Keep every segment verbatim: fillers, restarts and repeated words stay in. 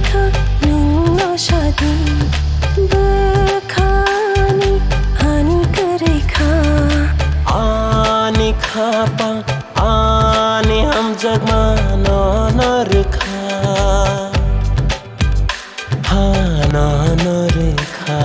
kha nwngno sadi, bwkhani ani kwrwi kha. Ani khapang, ani hamjakma nono rwkha, ha nono rwkha.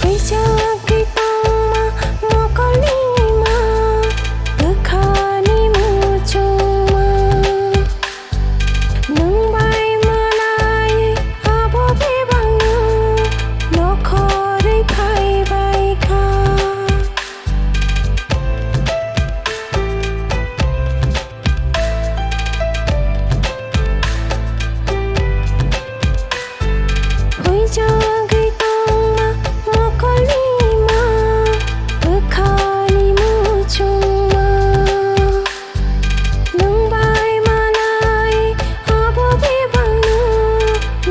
Kwijagwi tongma mokolni ma, bwkhani muchungma. Nwng bai malai abo bebakno nokhorwi phaibai kha. Huijagwi tongma mokolni ma, bwkhani muchungma. Nwng bai malai abo bebakno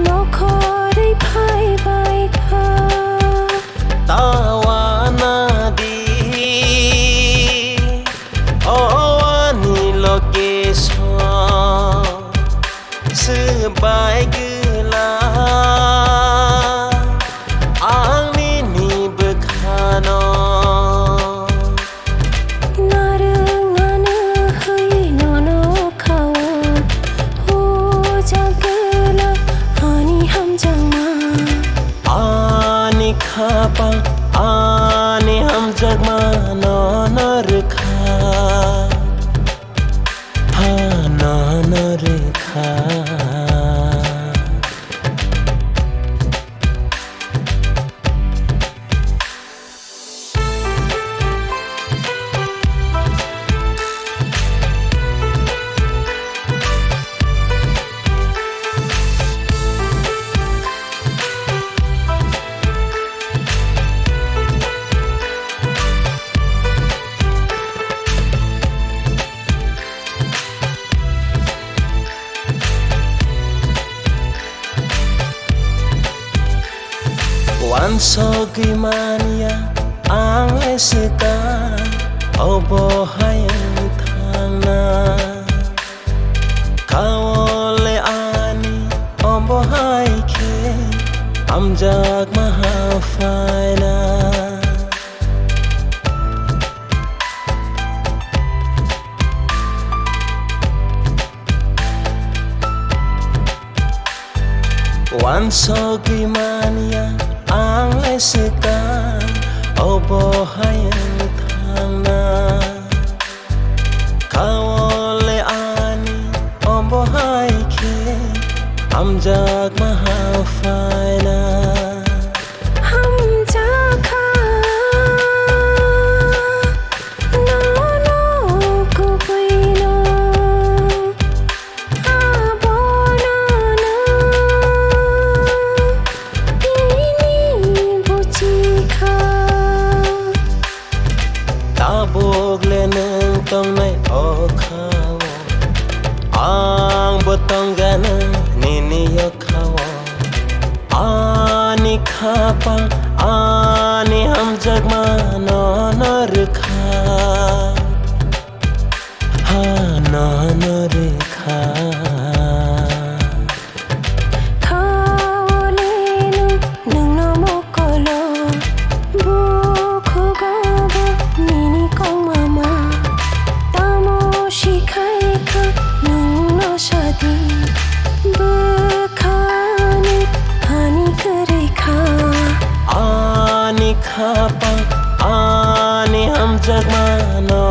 nokhorwi phaibai kha. Tawana di, o ani location, swbai gwla ang nini bwkhano. Narwknano hwi nono khao, hujagwla ani hamjakma. Ani khapang, ani hamjakma nono rwkha, ha nono rwkha. Wansogwi manya ang le swkang, obo hai wng thangna. Kaole ani obo hai khe hamjakma ha phaina. Wansogwi manya ang le swkang, obo hai wng thangna. Kaole ani obo hai khe hamjakma ha phaina. Hamjakha nono kubui no, abono no tini buchikha. Tabuk le nwng tongnai o khao, ang bo tongganw nini o khao. Ani khapang, ani hamjakma nono rwkha, ha nono rwkha. Khaoleno nwngno mokolo, bukhugobo nini kongmama. Tamo sikhaikha nwngno sadi, bwkhani hani kwrwikha. Ani khapang, ani hamjakmano